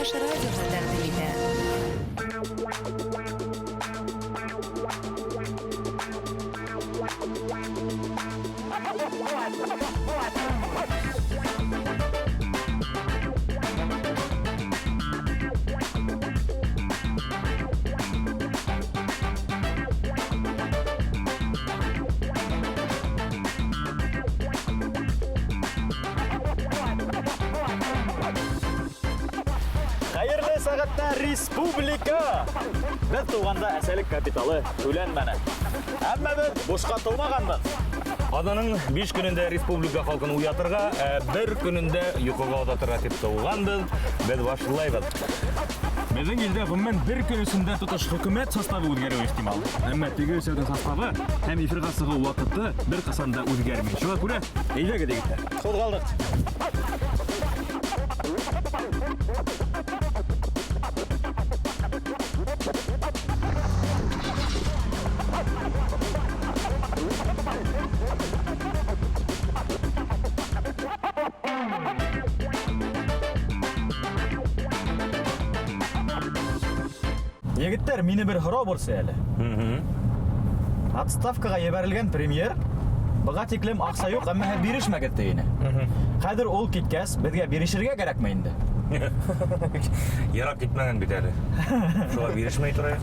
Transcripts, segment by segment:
Чуваш радиоһы тәкъдим итә. Хәерле сәғәттә, республика! Беҙ туғанда әсәлек капиталы түләнмәне. Әммә беҙ бушҡа тыумағанбыҙ. Аҙнаның 5 көнөндә республика халҡын уятырға, ә бер көнөндә йоҡоға оҙатырға тип тыуғанбыҙ. Беҙ башлайбыҙ. Беҙҙең илдә ғөмүмән бер көн эсендә тотош хөкүмәт составы үҙгәреүе ихтимал. Әммә теге өсәүҙең составы һәм эфирға сығыу ваҡыты бер ҡасан да үҙгәрмәй. Шуға күрә, әйҙәгеҙ, егеттәр. Ҡуҙғалдыҡ. Егеттәр, мине бер һорау борсой әле. Отставкаға ебәрелгән премьер быға тиклем аҡса юҡ, әммә һеҙ бирешмәгеҙ тигәйне. Хәҙер ул киткәс, беҙгә бирешергә кәрәкме инде? Ерак китмәгән бит әле. Шуға бирешмәй торайыҡ.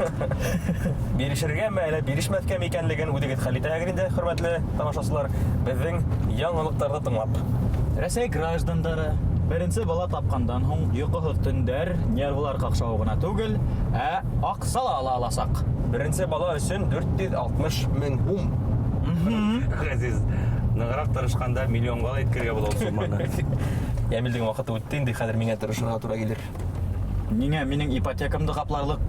Бирешергәме, әллә бирешмәҫкәме икәнлеген үҙегеҙ хәл итәһегеҙ инде, хөрмәтле тамашасылар, беҙҙең яңылыҡтарҙы тыңлап. Рәсәй граждандары беренсе бала тапҡандан һуң йоҡоһоҙ төндәр, нервылар ҡаҡшауы ғына түгел, ә аҡса ла ала аласаҡ. Беренсе бала өсөн 460 мең һум. Ғәзиз, нығыраҡ тырышҡанда миллионға ла еткерергә була ул сумманы. Йәмилдең ваҡыты үтте инде, хәҙер миңә тырышырға тура килер. Ниңә минең ипотекамды ҡапларлыҡ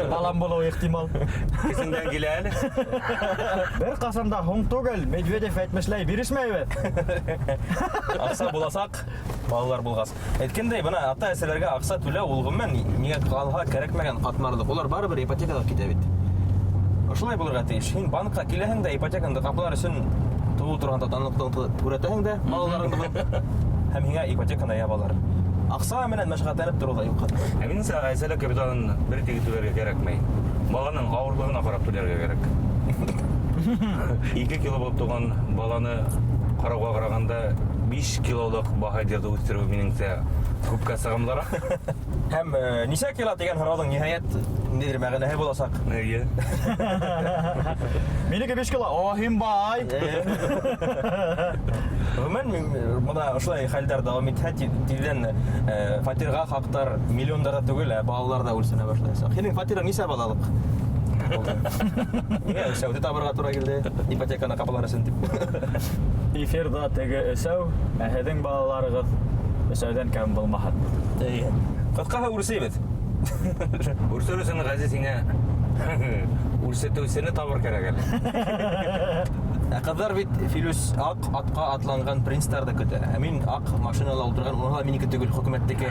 балам булыуы ихтимал. Көсөңдән килә әле. Бер ҡасан да һуң түгел, Медведев әйтмешләй, бирешмәйбеҙ. Аҡса буласаҡ, балалар булғас. Әйткәндәй, бына ата-әсәләргә аҡса түләү ул ғөмүмән миңә ҡалһа кәрәкмәгән ҡатмарлыҡ. Улар барыбер ипотекаға китә бит. Ошолай булырға тейеш. Һин банкка киләһең дә ипотекаңды ҡаплар өсөн тыуыу тураһында таныҡлыҡты күрһәтәһең дә балаларыңды һәм һиңә ипотеканы ябалар. Аҡса менән мәшәҡәтләнеп тороу ҙа юҡ хәҙер. Ә минеңсә, әсәлек капиталын бер тигеҙ түләргә кәрәкмәй. Баланың ауырлығына ҡарап түләргә кәрәк. 2 кило булып туған баланы ҡарауға ҡарағанда 5 килолыҡ баһадирҙы үҫтереү минеңсә күпкә сығымлыраҡ. Һәм нисә кило тигән һорауҙың ниһайәт ниндәйҙер мәғәнәһе буласаҡ. Эйе. Минеке 5 кило. О, һин бай. Ғөмүмән, бына ошолай хәлдәр дауам итһә, тиҙҙән фатирға хаҡтар миллиондарҙа түгел, ә балалар ҙа үлсәнә башлаясаҡ. Һинең фатирың нисә балалыҡ? Ниңә өсәүҙе табырға тура килде, ипотеканы ҡаплар өсөн тип. Эфирҙа теге өсәү, ә һеҙҙең балаларығыҙ өсәүҙән кәм булмаһын. Эйе. Ҡыҫҡаһы үрсейбеҙ. Үрсер өсөн, Ғәзиз, һиңә үрсетеүсене табыр кәрәк әле. Ә ҡыҙҙар бит Филүс аҡ атҡа атланған принцтарҙы көтә. Ә мин аҡ машинала ултырған, уныһы ла минеке түгел, хөкүмәттеке.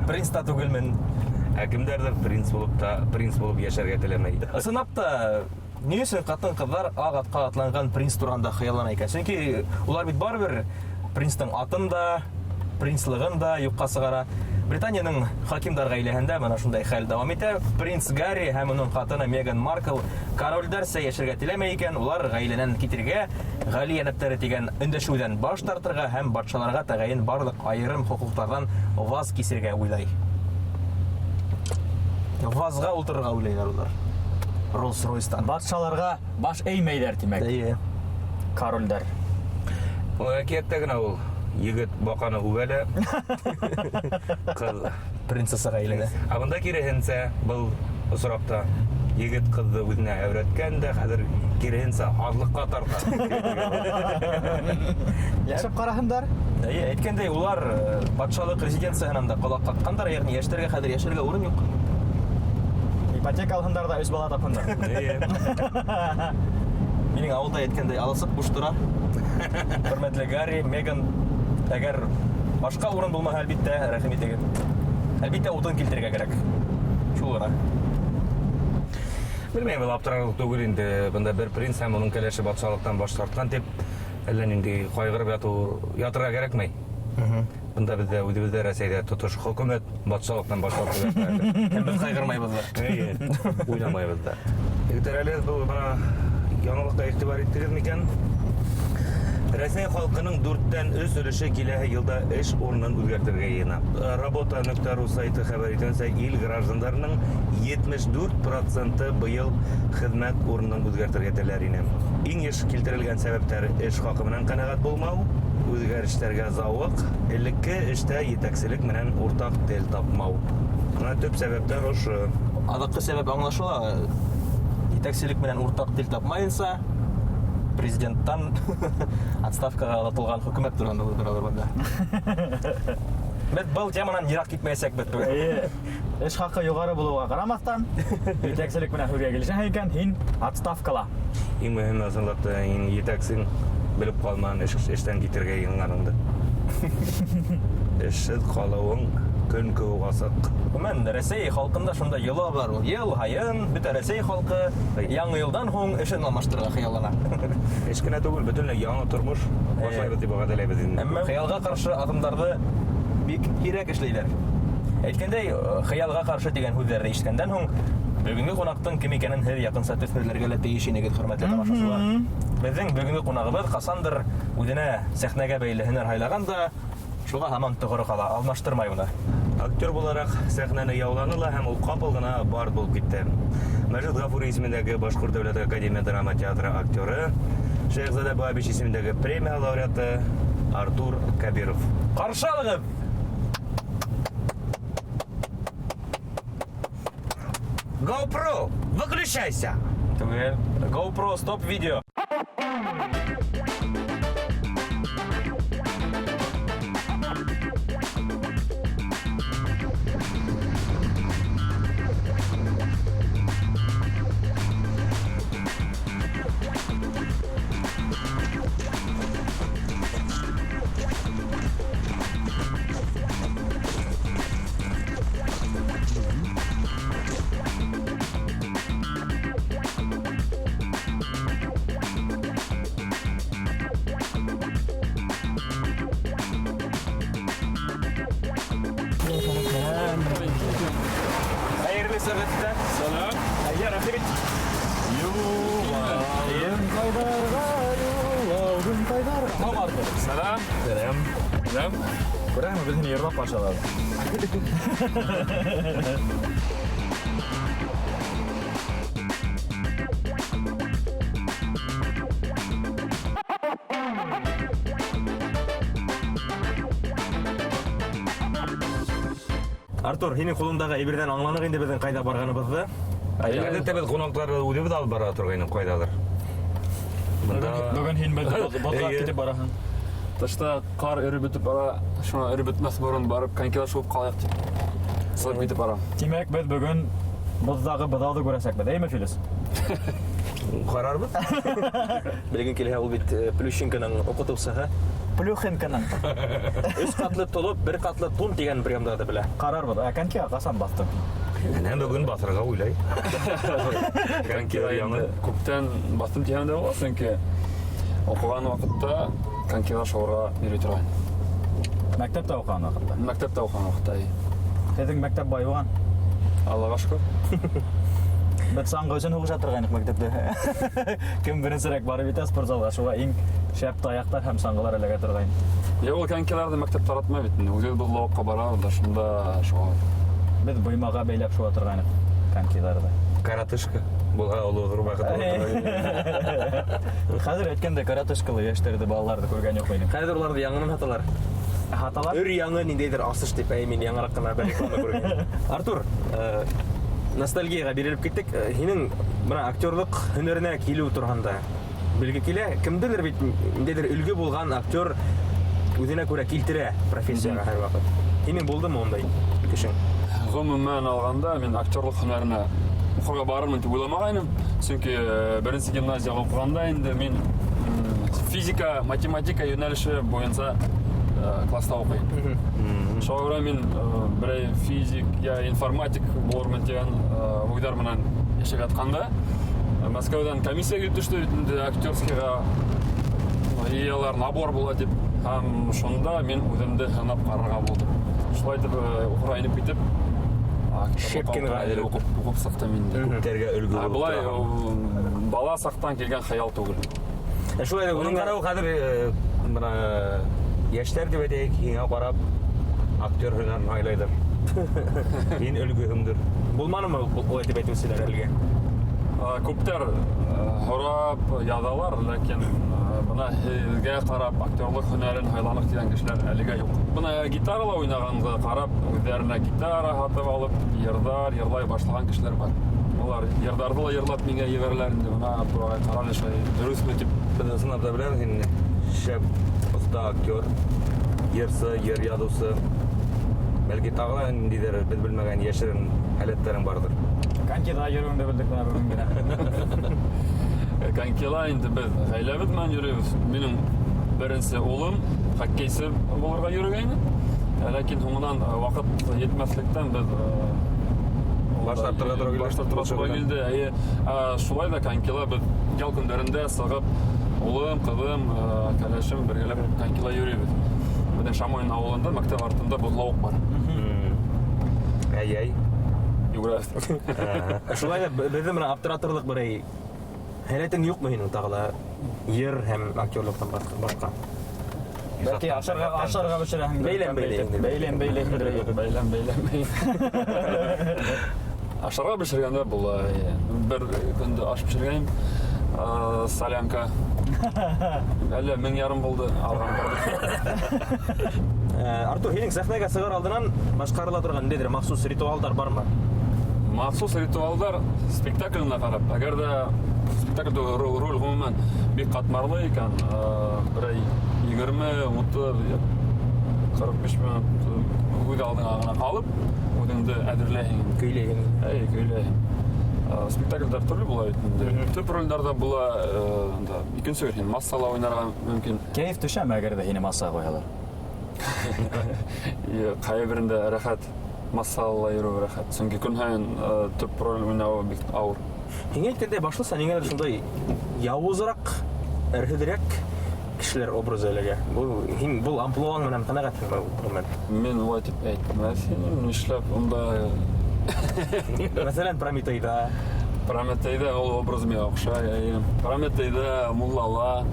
Принц та түгелмен. Ә кемдәрҙер принц булып та, принц булып йәшәргә теләмәй. Ысынлап та, ни өсөн ҡатын-ҡыҙҙар аҡ атҡа атланған принц тураһында хыяллана икән? Сөнки улар бит барыбер принцтың атын да, принцлығын да юҡҡа сығара. Британияның хакимдар ғаиләһендә бына шундай хәл дауам итә. Принц Гарри һәм уның ҡатыны Меган Маркл корольдәрсә йәшәргә теләмәй икән, улар ғаиләнән китергә, ғали йәнәптәре тигән өндәшеүҙән баш тартырға һәм батшаларға тәғәйен барлыҡ айырым хоҡуҡтарҙан ваз кисергә уйлай. Вазға ултырырға уйлайҙар улар. Роллс-Ройстан. Батшаларға баш эймәйҙәр, тимәк. Эйе. Корольдәр. Ул әкиәттә генә ул. Егет баҡаны үбә лә, ҡыҙ принцессаға әйләнә. Ә бында киреһенсә, был осраҡта егет ҡыҙҙы үҙенә әүрәткән дә, хәҙер киреһенсә һаҙлыҡҡа тарта. Йәшәп ҡараһындар. Эйе, әйткәндәй, улар батшалыҡ резиденцияһынан да ҡолаҡ ҡаҡҡандар, йәғни йәштәргә хәҙер йәшәргә урын юҡ. Ипотека алһындар ҙа өс бала тапһындар. Эйе. Минең ауылда әйткәндәй, аласыҡ буш тора. Хөрмәтле Гарри, Меган, әгәр башҡа урын булмаһа, әлбиттә, рәхим итегеҙ. Әлбиттә, утын килтерергә кәрәк. Шул ғына. Белмәйем, был аптырарлыҡ түгел инде. Бында бер принц һәм уның кәләше батшалыҡтан баш тартҡан тип әллә ниндәй ҡайғырып ятырға кәрәкмәй. Бында беҙҙә үҙебеҙҙә Рәсәйҙә тотош хөкүмәт батшалыҡтан башлап ҡуя. Һәм беҙ ҡайғырмайбыҙ ҙа. Эйе, уйнамайбыҙ ҙа. Егеттәр, әле был бына яңылыҡҡа иғтибар иттегеҙ микән? Рәсәй халҡының 3/4 өлөшө киләһе йылда эш урынын үҙгәртергә йыйына. Работа.ру сайты хәбәр итеүенсә, ил граждандарының 74% быйыл хеҙмәт урынын үҙгәртергә теләр ине. Иң йыш килтерелгән сәбәптәр: эш хаҡы менән ҡәнәғәт булмау, үҙгәрештәргә зауыҡ, элекке эштә етәкселек менән уртаҡ тел тапмау. Бына төп сәбәптәр ошо. Аҙаҡҡы сәбәп аңлашыла. Етәкселек менән уртаҡ тел тапмайынса, президенттан отставкаға оҙатылған хөкүмәт тураһында торалар бында. Беҙ был теманан йыраҡ китмәйәсәкбеҙ бөгөн. Эйе. Эш хаҡы юғары булыуға ҡарамаҫтан, етәкселек менән һүҙгә килешәһең икән, һин отставкала. Иң мөһиме, ысынлап та, һин етәксең белеп ҡалмаһын эштән китергә йыйынғаныңды. Эшһеҙ ҡалыуың көн кеүек асыҡ. Ғөмүмән, Рәсәй халҡында шундай йола бар ул. Йыл һайын бөтә Рәсәй халҡы яңы йылдан һуң эшен алмаштырырға хыяллана. Эш кенә түгел, бөтөнләй яңы тормош башлайбыҙ тип вәғәҙәләйбеҙ инде. Әммә хыялға ҡаршы аҙымдарҙы бик һирәк эшләйҙәр. Әйткәндәй, хыялға ҡаршы тигән һүҙҙәрҙе ишеткәндән һуң бөгөнгө ҡунаҡтың кем икәнен һеҙ яҡынса төҫмөрләргә лә тейеш инегеҙ, хөрмәтле тамашасылар. Беҙҙең бөгөнгө ҡунағыбыҙ ҡасандыр үҙенә сәхнәгә бәйле һөнәр һайлаған да, шуға һаман тоғро ҡала, алмаштырмай уны. Актер булараҡ сәхнәне яуланы ла һәм ул ҡапыл ғына бард булып китте. Мәжит Ғафури исемендәге Башҡорт дәүләт академия драма театры актеры, Шәйехзада Бабич исемендәге премия лауреаты Артур Кабиров. Ҡаршы алығыҙ! GoPro, выключайся! Түгел. GoPro, стоп видео. Хәйерле сәғәттә. Сәләм. Әйе, рәхим ит. Юлалдым ҡайҙарға, юлалдым ҡайҙарға. Һау, Артур. Сәләм. Сәләм. Сәләм. Күрәһеңме, беҙ һине йырлап ҡаршы алабыҙ. Артур, һинең ҡулыңдағы әйберҙән аңланыҡ инде беҙҙең ҡайҙа барғаныбыҙҙы. Ғәҙәттә беҙ ҡунаҡтарҙы үҙебеҙ алып бара торғайныҡ ҡайҙалыр. Бында Бөгөн һин беҙҙе боҙға Эйе. китеп бараһың. Тышта ҡар өрөп бөтөп бара, шуңа өрөп бөтмәҫ борон барып конькиҙа шыуып ҡалайыҡ тип сығып китеп барам. Тимәк, беҙ бөгөн боҙҙағы быҙауҙы күрәсәкбеҙ, әйме, Филис? Ҡарарбыҙ. Белгең килһә, ул бит Плющенконың уҡытыусыһы. Плюхенконың. Өс ҡатлы толоп, бер ҡатлы тун тигән приемды ла белә. Ҡарарбыҙ. Ә конькиға ҡасан баҫтың? Әнә бөгөн баҫырға уйлай. Конькиға яңы. инде күптән баҫтым тиһәм дә була, сөнки уҡыған ваҡытта конькиға шыуырға йөрөй торғайным. Мәктәптә уҡыған ваҡытта? Мәктәптә уҡыған ваҡытта, эйе. Һеҙҙең мәктәп бай булған? Аллаға шөкөр. Беҙ саңғы өсөн һуғыша торғайныҡ мәктәптә. Кем беренсерәк барып етә спортзалға, шуға иң шәп таяҡтар һәм саңғылар эләгә торғайны. Йә, ул конькиларҙы мәктәп таратмай бит инде. Үҙебеҙ боҙлауыҡҡа барабыҙ ҙа, шунда шуға. Беҙ быймаға бәйләп шыуа торғайныҡ конькиларҙы. Коротышка булһа, оло ҙур бәхет булыр. Хәҙер әйткәндә, коротышкалы йәштәрҙе, балаларҙы күргән юҡ минең. Хәҙер уларҙы яңынан һаталар. Һаталар? Өр яңы ниндәйҙер асыш тип, әй, мин яңыраҡ ҡына бер реклама күргән. Артур, ностальгияға бирелеп киттек. Һинең бына актерлыҡ һөнәренә килеү тураһында белге килә. Кемделер бит ниндәйҙер өлгө булған актер үҙенә күрә килтерә профессияға һәр ваҡыт. Һинең булдымы ундай кешең? Ғөмүмән алғанда, мин актерлыҡ һөнәренә уҡырға барырмын тип уйламағайным. Сөнки беренсе гимназияға уҡығанда инде мин физика, математика йүнәлеше буйынса класста уҡыйым. Шуға күрә мин берәй физик я информатик булырмын тигән уйҙар менән йәшәп ятҡанда, Мәскәүҙән комиссия килеп төштө бит инде актерскийға, иялар набор була тип. Һәм шунда мин үҙемде һынап ҡарарға булдым. Шулай итеп уҡырға инеп китеп, Щепкинға уҡып сыҡтым инде. Күптәргә өлгө Ә булып былай тора. ул бала саҡтан килгән хыял түгел. Шулай да Уның уның ҡарауы хәҙер бына йәштәр тип әйтәйек, һиңә ҡарап актер һөнәрен һайлайҙыр. Һин өлгөһөңдөр. булманымы улай тип әйтеүселәр әлегә? Күптәр һорап яҙалар, ләкин бына һеҙгә ҡарап актерлыҡ һөнәрен һайланыҡ тигән кешеләр әлегә юҡ. Бына гитарала уйнағанға ҡарап үҙҙәренә гитара һатып алып, йырҙар йырлай башлаған кешеләр бар. Улар йырҙарҙы ла йырлап миңә ебәрәләр инде, бына Артур ағай, ҡара әле, шулай дөрөҫмө тип. Беҙ ысынлап та беләбеҙ, һин шәп оҫта актер, йырсы, йыр яҙыусы. Бәлки тағы ла ниндәйҙер беҙ белмәгән йәшерен һәләттәрең барҙыр. Конькиҙа йөрөүеңде белдек бына бөгөн генә. Конькила инде беҙ ғаиләбеҙ менән йөрөйбөҙ. Минең беренсе улым хоккейсы булырға йөрөгәйне. Ләкин һуңынан ваҡыт етмәҫлектән беҙ Баш тартырға тура килде. Баш тартырға тура килде. Эйе, шулай ҙа конькила беҙ ял көндәрендә сығып, улым, ҡыҙым, кәләшем бергәләп конькила йөрөйбөҙ. Беҙҙең Шамойн ауылында мәктәп артында боҙлауыҡ бар. Әй-әй. Йүгерә. Шулай ҙа беҙҙе менән аптыратырлыҡ берәй һәләтең юҡмы һинең тағы ла йыр һәм актерлыҡтан башҡа? Бәлки ашарға бешерәһеңдер. Бәйләм бәйләйһеңдер. Бәйләм бәйләйһеңдер. Бәйләм бәйләм. Ашарға бешергәндә була. Бер көндө аш бешергәйем. Солянка. Әллә мең ярым булды алған продукт. Артур, һинең сәхнәгә сығыр алдынан башҡарыла торған ниндәйҙер махсус ритуалдар бармы? Махсус ритуалдар спектакленә ҡарап. Әгәр ҙә спектакль түгел, роль ғөмүмән бик ҡатмарлы икән, берәй егерме, утыҙ, ҡырыҡ биш минут үҙ алдыңа ғына ҡалып, үҙеңде әҙерләйһең. Көйләйһең. Әй, көйләйһең. Спектакльдәр төрлө була бит инде. Төп ролдәр ҙә була, анда икенсе бер һин массала уйнарға мөмкин. Кәйеф төшәме, әгәр ҙә һине массаға ҡуялар? Юҡ, ҡайһы берендә рәхәт, массала йөрөү рәхәт. Сөнки көн һайын төп роль уйнауы бик ауыр. Һиңә әйткәндәй, башлыса ниңәлер шундай яуызыраҡ, әрһеҙерәк кешеләр образы эләгә. Был һин был амплуаң менән ҡәнәғәтһеңме ғөмүмән? Мин улай тип әйтмәҫ инем, нишләп унда Мәҫәлән, Прометейҙа. Прометейҙа ул образ миңә оҡшай, эйе. Прометейҙа, Муллала,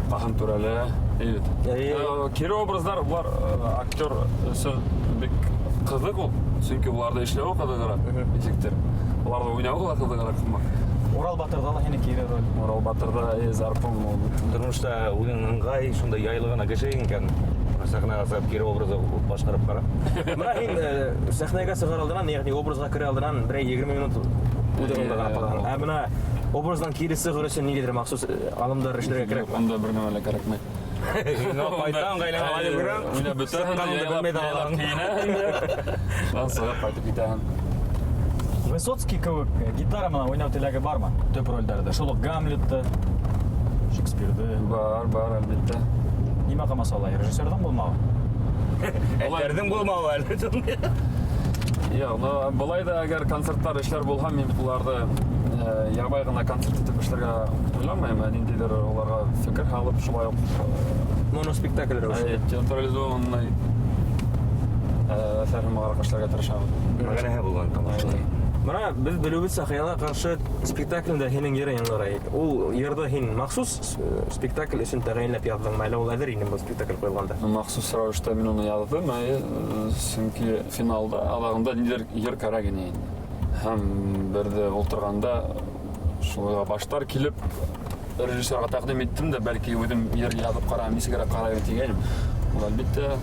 Ҡаһым Түрәле, эйе бит. Эйе. Кире образдар улар актер өсөн бик ҡыҙыҡ ул. Сөнки уларҙы эшләүе ҡыҙығыраҡ, нисектер. Уларҙы уйнауы ла ҡыҙығыраҡ һымаҡ. Урал Батырҙа ла һине кире роль. Урал Батырҙа, эйе, Зарпон ул. Тормошта үҙең ыңғай, шундай яйлы ғына кеше икән. Сәхнәгә сығып кире образы башҡарып ҡара. Бына һин сәхнәгә сығыр алдынан, йәғни образға керер алдынан берәй егерме минут үҙ урынында ғына ҡалаһың. Ә бына образдан кире сығыр өсөн ниндәйҙер махсус алымдар эшләргә кәрәкме? Унда бер нәмә лә кәрәкмәй. Ҡайтам, ғаиләңә алып керәм. Уйнап бөтәһең дә, Сыҡҡаныңды яйлап, белмәй ҙә яйлап ҡалаһың. кейенәһең дә. Шунан сығып ҡайтып китәһең. Высоцкий кеүек гитара менән уйнау теләге бармы? Төп ролдәрҙе. Шул уҡ Гамлетты, Шекспирҙы. Бар, бар, әлбиттә. Нимә ҡамасаулай? Режиссерҙың булмауы? Әҫәрҙең булмауы әле. Юҡ, былай ҙа әгәр концерттар эшләр булһа, мин бит уларҙы ябай ғына концерт итеп эшләргә уйламайым, ә ниндәйҙер уларға фекер һалып, шулай уҡ, Моноспектакль рәүеше. Театрализованный әҫәр һымағыраҡ эшләргә тырышабыҙ. Мәғәнәһе булған тамашалар. Бына беҙ белеүебеҙсә, Хыялға ҡаршы спектаклендә һинең йырың яңғырай. Ул йырҙы һин махсус спектакль өсөн тәғәйенләп яҙҙыңмы, әллә ул әҙер ине был спектакль ҡуйылғанда? Махсус рәүештә мин уны яҙҙым, әйе, сөнки финалда, аҙағында ниндәйҙер йыр кәрәк ине инде. Һәм берҙе ултырғанда шулайға баштар килеп режиссерға тәҡдим иттем дә, бәлки үҙем йыр яҙып ҡарайым, нисегерәк ҡарайым тигәйнем. Ул әлбиттә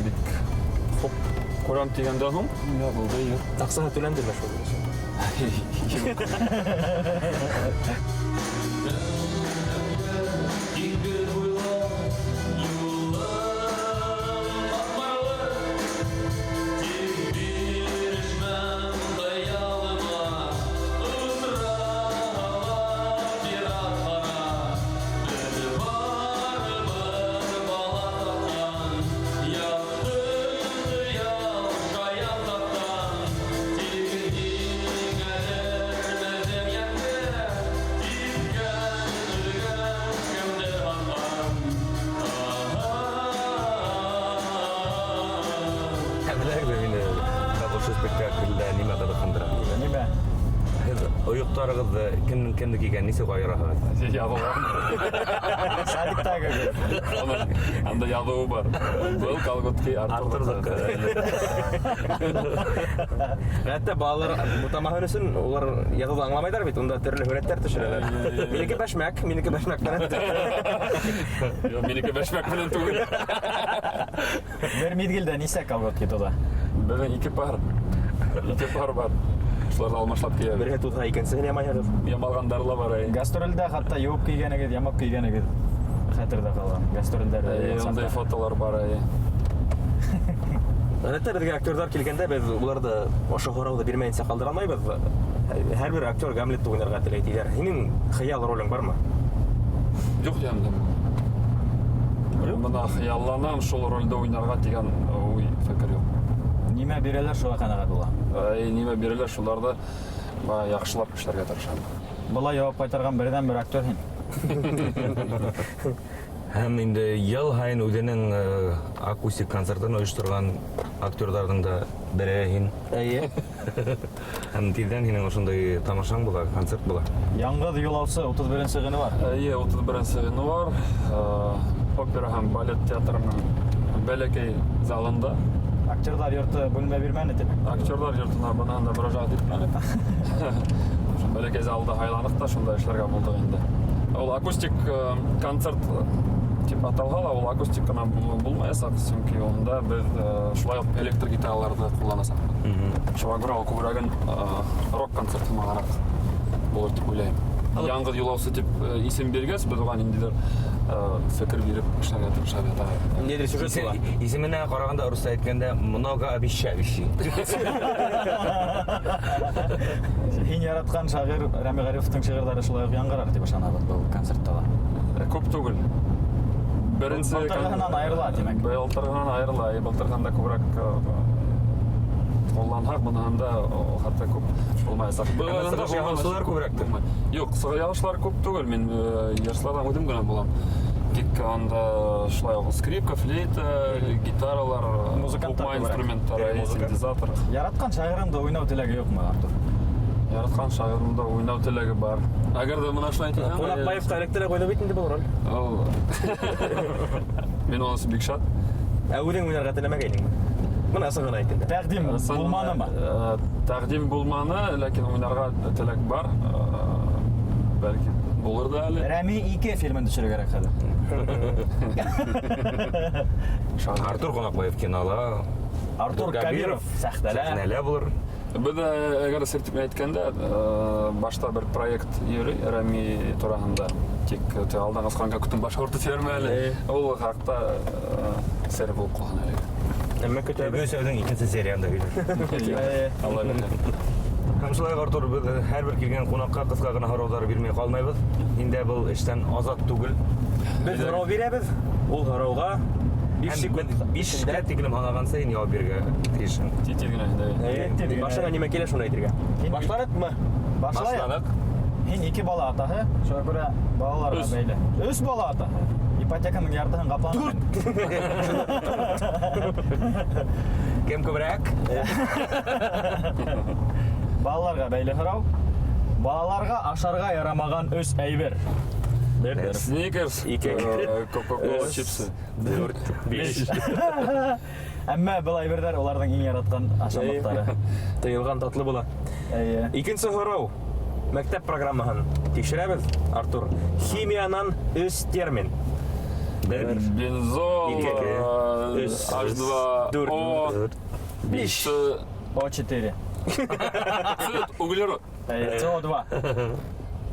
бик хуп күрәм тигәндән һуң яҙылды йыр. Аҡсаһы түләндеме шул өсөн? Юҡ. Ойоҡтарығыҙҙы кемдең кемдеке икәнен нисек айыраһығыҙ? Яҙылған. Садиктағы Уның анда яҙыуы бар. Был колготки Артурҙыҡы. Артурҙыҡы. Ғәҙәттә балалар бутамаһын өсөн улар яҙыуҙы аңламайҙар бит, унда төрлө һүрәттәр төшөрәләр. Минеке бәшмәк, минеке бәшмәк менән. Юҡ, минеке бәшмәк менән түгел. Бер миҙгелдә нисә колготки туҙа? Беҙҙең ике пар. Ике пар бар. Шуларҙы алмашлап кейәбеҙ. Береһе туҙһа, икенсеһен ямайһығыҙ. Ямалғандары ла бар. Әй. Гастролдә хатта йыуып кейгәнегеҙ, ямап кейгәнегеҙ хәтерҙә ҡалған. Гастролдәр Әй, ундай фотолар бар. Әй. Ғәҙәттә беҙгә актерҙар килгәндә беҙ уларҙы ошо һорауҙы бирмәйенсә ҡалдыра алмайбыҙ. Һәр бер актер Гамлетты уйнарға теләй тиҙәр. Һинең хыял ролең бармы? Юҡ, йәмдем. Бына хыялланам шул ролдә уйнарға тигән уй, фекер юҡ. Нимә бирәләр, шуға ҡәнәғәт була. Әй, нимә бирәләр, шуларҙы яҡшылап эшләргә тырышам. Былай яуап ҡайтарған берҙән-бер актер һин. Һәм инде йыл һайын үҙенең акустик концертын ойошторған актерҙарҙың да береһе һин. Эйе. Һәм тиҙҙән һинең ошондай тамашаң була, концерт була. Яңғыҙ юлаусы 31 ғинуар. Эйе, 31 ғинуар. Опера һәм балет театрының бәләкәй залында. Актерҙар йорто бүлмә бирмәне тип. Актерҙар йортона бынан да мөрәжәғәт итмәнек. Бәләкәй залда һайланыҡ та шунда эшләргә булдыҡ инде. Ул акустик концерт тип аталһа ла, ул акустик ҡына булмаясаҡ, сөнки унда беҙ шулай уҡ электр гитараларҙы ҡулланасаҡбыҙ. Шуға күрә ул күберәген рок концерт һымағыраҡ булыр тип уйлайым. Яңғыҙ юлаусы тип исем биргәс, беҙ уға ниндәйҙер фекер биреп эшләргә тырышабыҙ. Ниндәйҙер сюжет була. Исеменә ҡарағанда, урыҫса әйткәндә, многообещающий. Һин яратҡан шағир Рәми Ғарифовтың шиғырҙары шулай уҡ яңғырар тип ышанабыҙ был концертта ла. Күп түгел. Беренсе Былтырғыһынан айырыла, тимәк. Былтырғыһынан айырыла. Былтырғында күберәк ҡулланһаҡ, быныһында хатта күп булмаясаҡ. Әммә сығыш яһаусылар күберәктер. Юҡ, сығыш яһаусылар күп түгел. Мин йырсыларҙан үҙем генә булам. Тик анда шулай уҡ скрипка, флейта, гитаралар, Музыканттар һуҡма күберәк. инструменттар, Музыка. синтезатор. Яратҡан шағирыңды уйнау теләге юҡмы, Артур? Яратҡан шағирымды уйнау теләге бар. Әгәр ҙә бына шулай әйтһәм, Ҡунаҡбаевҡа эләктерә ҡуйҙы бит инде был роль. Ул Мин уны бик шат. Ә үҙең уйнарға теләмәгәйнеңме? Бына ысын ғына әйт инде. Тәҡдим булманымы? Тәҡдим булманы, ләкин уйнарға теләк бар. Бәлки булыр да әле. Рәми 2 фильмын төшөрөр кәрәк хәҙер. Артур Ҡунаҡбаев кинола. Артур Кабиров сәхнәлә. Сәхнәлә булыр. Беҙ әгәр сер тип әйткәндә, башта бер проект йөрөй Рәми тураһында. Тик алдан асҡанға көтөм баш ауыртып йөрөмә әле. Ул хаҡта сер булып ҡалған әле. Әммә көтәбеҙ. Өсәүҙең икенсе серияһында һөйләр. Алла бирһә. Һәм шулай уҡ, Артур, беҙ һәр бер килгән ҡунаҡҡа ҡыҫҡа ғына һорауҙар бирмәй ҡалмайбыҙ. Һин дә был эштән азат түгел. Беҙ һорау бирәбеҙ. Ул һорауға биш Һәм секунд беҙ бишкә тиклем һанағансы һин яуап бирергә тейешһең. Тиҙ генә инде. Тиҙ генә. Башыңа нимә килә, шуны әйтергә. Һин Башланыҡмы? Башлайыҡ. Башланыҡ. Һин 2 бала атаһы, шуға күрә балаларға Өс. бәйле. 3 бала атаһы. Ипотеканың яртыһын ҡапланы. 4. Кем күберәк? Балаларға бәйле һорау. Балаларға ашарға ярамаған 3 әйбер. Бер, бер. Сникерс, Ике. Кока-кола, Өс. чипсы. Дүрт, биш. Әммә был әйберҙәр уларҙың иң яратҡан ашамлыҡтары. Тыйылған татлы була. Эйе. Икенсе һорау. Мәктәп программаһын тикшерәбеҙ, Артур. Химиянан 3 термин. Бер. Бензол, Ике. Өс. H два Дүрт. О, Дүрт. Биш. С, О четыре. С, углерод. Эйе, С О два.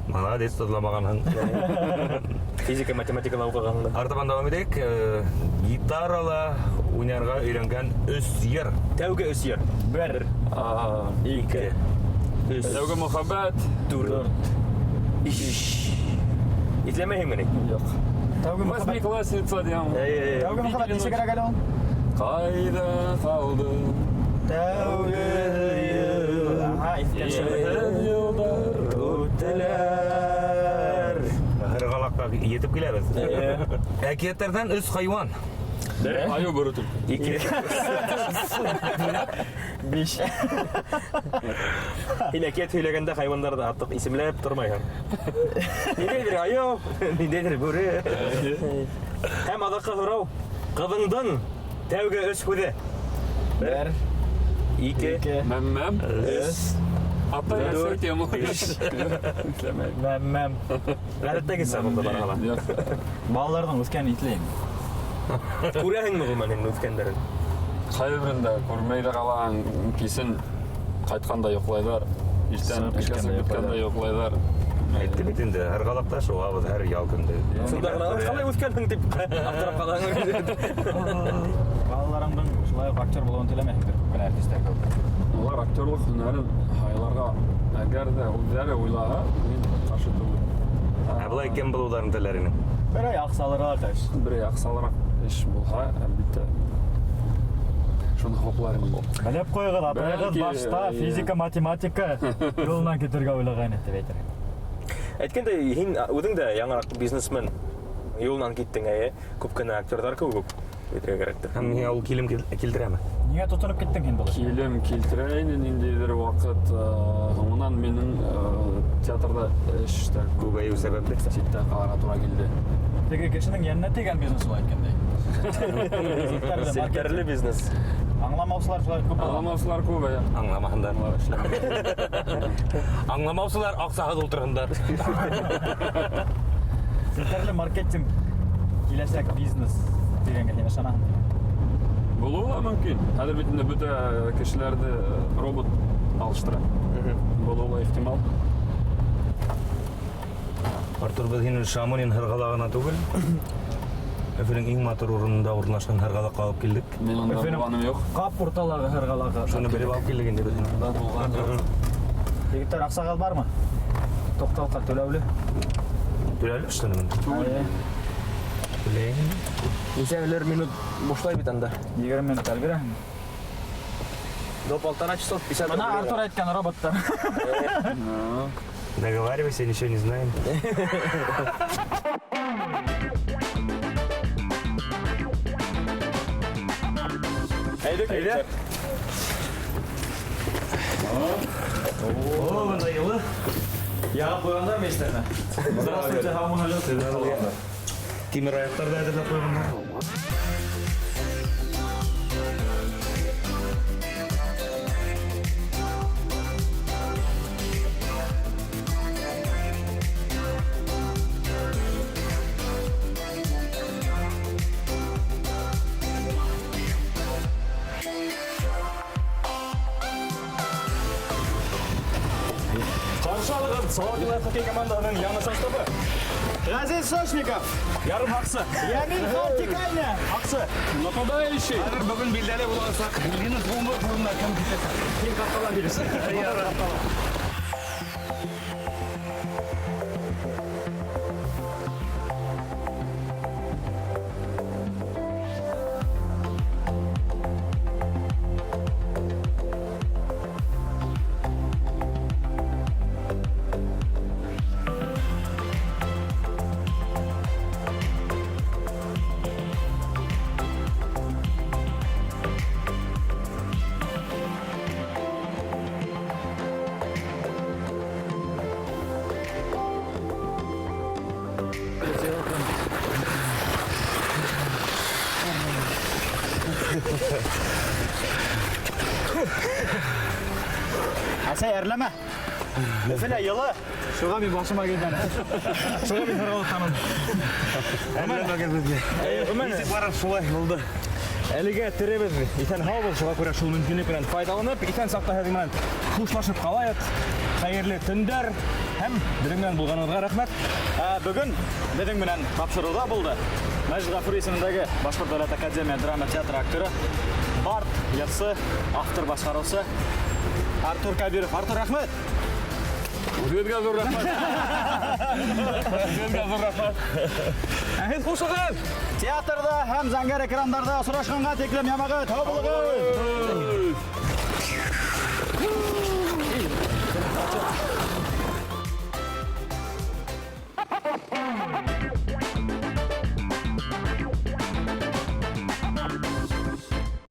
Молодец, тотламағанһың. Физика, математикала уҡығанһың да. Артабан дауам итәйек. Гитарала уйнарға өйрәнгән 3 йыр. Тәүге 3 йыр. Бер. Ике. Өс. Тәүге мөхәббәт. Дүрт. Биш. Иҫләмәйһеңме ни? Юҡ. Тәүге мөхәббәт. Восьмиклассница тигән. Эйе. Тәүге мөхәббәт нисә кәрәк әле ул? Ҡайҙа ҡалды? Тәүге һөйөү. Аһа, иҫкә төшөрҙө. Йылдар Үттеләр. Һырғалаҡҡа етеп киләбеҙ. Эйе. Әкиәттәрҙән 3 хайуан. Бер. Айыу бүре төлкө. 2. 5. Һин әкиәт һөйләгәндә хайвандарҙы артыҡ исемләп тормайһың. Ниндәйҙер айыу, ниндәйҙер бүре. Һәм аҙаҡҡы һорау. Ҡыҙыңдың тәүге 3 һүҙе. 1, 2, 2, Мәм-мәм. 3, Атай Дүрт, әсәй тием. биш. Эшләмәйем. Мәм-мәм. Ғәҙәттәгесә булды барыһы ла. Юҡ. Балаларҙың үҫкәнен иҫләйем. Күрәһеңме ғөмүмән һин үҫкәндәрен? Ҡайһы берендә күрмәй ҙә ҡалаң, кисен ҡайтҡанда йоҡлайҙар. Иртән Сығып эшкә киткәндә сығып киткәндә йоҡлайҙар. Әйтте бит инде, һырғалаҡта шыуабыҙ һәр ял көндө. Шунда ғына ҡалай үҫкәнһең тип аптырап ҡалаһың. Балаларыңдың шулай уҡ актер булыуын теләмәйһеңдер, күп кенә артистар кеүек. Улар актерлыҡ һөнәрен һайларға, әгәр ҙә үҙҙәре уйлаһа, мин ҡаршы түгел. Ә былай кем булыуҙарын теләр инең? Берәй аҡсалыраҡ эш. Берәй аҡсалыраҡ эш булһа, әлбиттә, шуны хуплар инем. Белеп ҡуйығыҙ, атайығыҙ Бәлки, башта эйе. физика, математика юлынан китергә уйлағайны тип әйтер. Әйткәндәй, һин үҙең дә яңыраҡ бизнесмен юлынан киттең, әйе. Күп кенә актерҙар кеүек үк әйтергә кәрәктер. Һәм һиңә ул килем килтерәме? Ниңә тотоноп киттең һин был эшкә? Килем килтерә ине ниндәйҙер ваҡыт, һуңынан минең, театрҙа эштәр күбәйеү сәбәпле ситтә ҡалырға тура килде. Теге кешенең йәненә тейгән бизнес ул әйткәндәй. Селтәрле бизнес. Аңламаусылар шулай күп була. Аңламаусылар күп, әйе. Аңламаһындар. Улар эшләмәй. Аңламаусылар аҡсаһыҙ ултырһындар. Селтәрле маркетинг киләсәк бизнес тигәнгә һин ышанаһың? Булыуы ла мөмкин. Хәҙер бит инде бөтә кешеләрҙе робот алыштыра. Булыуы ла ихтимал. Артур, беҙ һине Шамонин һырғалағына түгел, Өфөнөң иң матур урынында урынлашҡан һырғалаҡҡа алып килдек. Мин унда Өфөнөң булғаным юҡ. Ҡап урталағы һырғалағы. Шуны белеп алып килдек инде беҙ. Унда булғаным юҡ. Егеттәр, аҡсағыҙ бармы? Туҡталҡа түләүле. Түләүле эшләне мин. Түгел. Түләйем. Нисәлер минут бушлай бит анда. 20 минут әле бирәһеңме? До полтора часов 50 Бына рублей. Артур әйткән роботтар. Договаривайся, ничего не знаем. Әйҙә, әйҙә. О, бында йылы. Яғып ҡуйғандар мейестәренә. Здравствуйте, һаумыһығыҙ. Тимер аяҡтар ҙа әҙерләп ҡуйғандар. Ҡаршы алығыҙ Салауат Юлаев хоккей командаһының яңы составы. Ғәзиз Сошников. Ярым һаҡсы. Ямил Халтикайна. Һаҡсы. Нападающий. Хәҙер бөгөн билдәле буласаҡ. Линус Бумбов урынына кем китәсәк? Һин ҡапҡалан килерһең. Әсәй, әрләмә. Өфөлә йылы. Шуға мин башыма килгән. Шуға мин һырғылыҡтанам. Әрләмәгеҙ беҙгә. Нисек барып шулай булды. Әлегә теребеҙ, иҫән һаубыҙ, шуға күрә шул мөмкинлек менән файҙаланып, иҫән саҡта һеҙҙең менән хушлашып ҡалайыҡ. Хәйерле төндәр һәм беҙҙең менән булғанығыҙға рәхмәт. Бөгөн беҙҙең менән тапшырыуҙа булды Мәжит Ғафури исемендәге Башҡорт дәүләт академия драма театры актеры, бард, йырсы, автор башҡарыусы Артур Кабиров. Артур, рәхмәт. Үҙегеҙгә ҙур рәхмәт. Үҙегеҙгә ҙур рәхмәт. Ә һеҙ хушығыҙ. Театрҙа һәм зәңгәр экрандарҙа осрашҡанға тиклем, ямағат, һау булығыҙ. Эй.